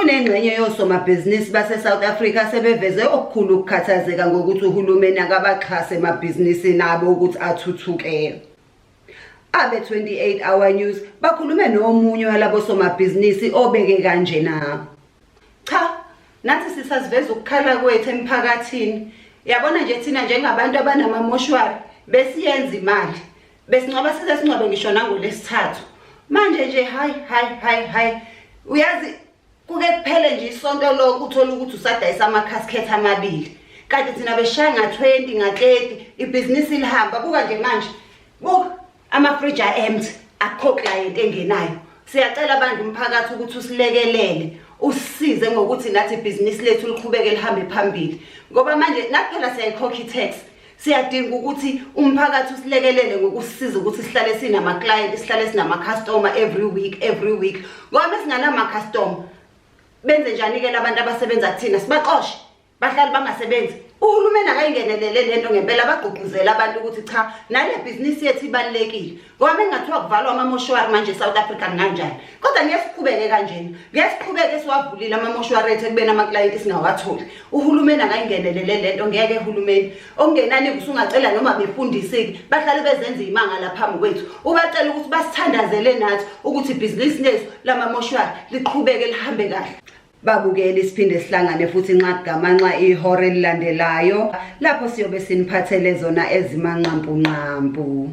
Kunengxenye yosomabhizinisi base-South Africa sebeveze okukhulu ukukhathazeka ngokuthi uhulumeni akabaxhase emabhizinisini abo ukuthi athuthuke. Abe-28 Hour News bakhulume nomunye walabo somabhizinisi obeke kanjena. Cha, nathi sisaziveza ukukhala kwethu emphakathini. Yabona nje thina njengabantu abanamamoshwari besiyenza imali. Besingcwaba size singcwabe ngisho nangolesithathu. Manje nje hayi hayi hayi hayi uyazi kuke kuphele nje isonto lonke uthole ukuthi usadayisa ama-casket amabili kanti thina beshaya nga-20 nga-30 ibhizinisi lihamba. Buka nje manje, buka amafriji a-empty, akukho client engenayo. Siyacela abantu umphakathi ukuthi usilekelele usisize ngokuthi nathi ibhizinisi lethu liqhubeke lihambe phambili, ngoba manje nathi phela siyayikhokha i-tax. Siyadinga ukuthi umphakathi usilekelele ngokusisiza ukuthi sihlale sinama-client, sihlale sinama-customer every week, every week, ngoba mesinganama-customer benze njani-ke labantu abasebenza kuthina? Sibaxoshe bahlali bangasebenzi? Uhulumeni akayingenelele lento ngempela, bagqugquzele abantu ukuthi cha, nale bhizinisi yethu ibalulekile, ngoba mengathiwa kuvalwa amamoshwari manje e-South Africa kunganjani? Kodwa ngeke siqhubeke kanjena, ngeke siqhubeke siwavulile amamoshwari ethu ekubeni amaklayenti singawatholi. Uhulumeni akayingenelele lento, ngeke uhulumeni. Okungenani usungacela noma befundisi-ke bahlale bezenza iy'manga laphambi kwethu, ubacela ukuthi basithandazele nathi ukuthi ibhizinisi lethu lamamoshwari liqhubeke lihambe kahle. Babukeli, siphinde sihlangane futhi nxa kugamanxa ihora elilandelayo lapho siyobe siniphathele zona ezimanqampunqampu.